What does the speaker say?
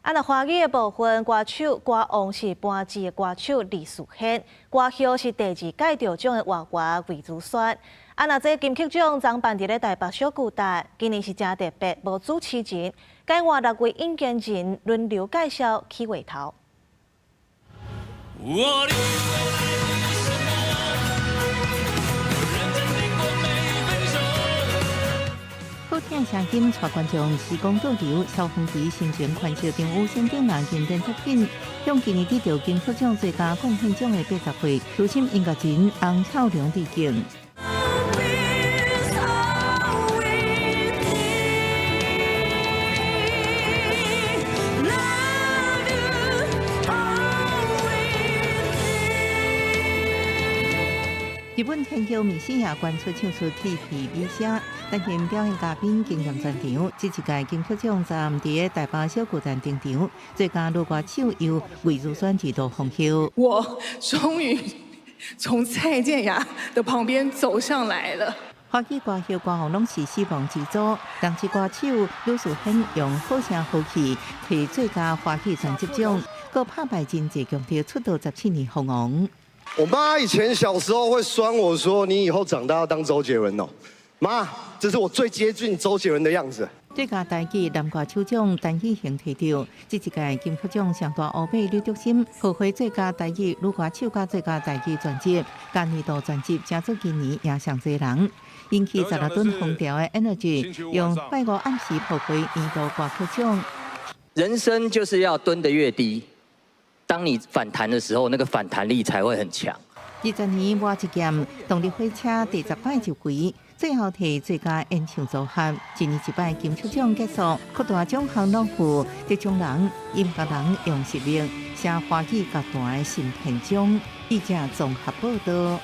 啊，若華語的部分，歌手歌王是盤子的歌手李淑賢，歌后是第二屆得獎的演員魏如萱。啊，若這金曲獎昨辦佇咧台北小巨蛋，今年是誠特別，無主持人，改換六位引言人輪流介紹起話頭。我的為什麼認真聽過沒分手？好聽聲音帶觀眾時光倒流，蕭煌奇深情傳授張雨生等人經典作品，向今年得到金曲獎最佳貢獻獎的80歲資深音樂人翁巧玲致敬。 Love is all we need. Love is all we need. 日本天后米西亞捐出唱出鐵皮美聲，擔任表演嘉賓驚艷全場。這一屆金曲獎昨暗佇台北小巨蛋登場，最佳女歌手由魏如萱二度封后。我終於從蔡健雅的旁邊走上來了。華語歌后歌王攏是死亡之組，人氣歌手呂淑賢用好聲好氣提最佳華語專輯獎，閣拍敗真濟強敵出道17年封王。我媽以前小時候會酸我說：“你以後長大要當周杰倫哦。”媽，這是我最接近周杰倫的樣子。最佳台語男歌手獎陳綺行提到，這一屆金曲獎上大烏馬呂竹心獲獲最佳台語女歌手佮最佳台語專輯，佮年度專輯成做今年也上濟人。引起16噸風潮的 Energy 用拜五暗時破獲年度歌曲獎。人生就是要蹲得越低，當你反彈的時候，那個反彈力才會很強。20年倚一劍動力火車第10擺入圍，最後提最佳演唱組合。一年一擺金曲獎結束，各大獎項攏有得獎人、音樂人用實力寫華語樂壇的新篇章。記者綜合報道。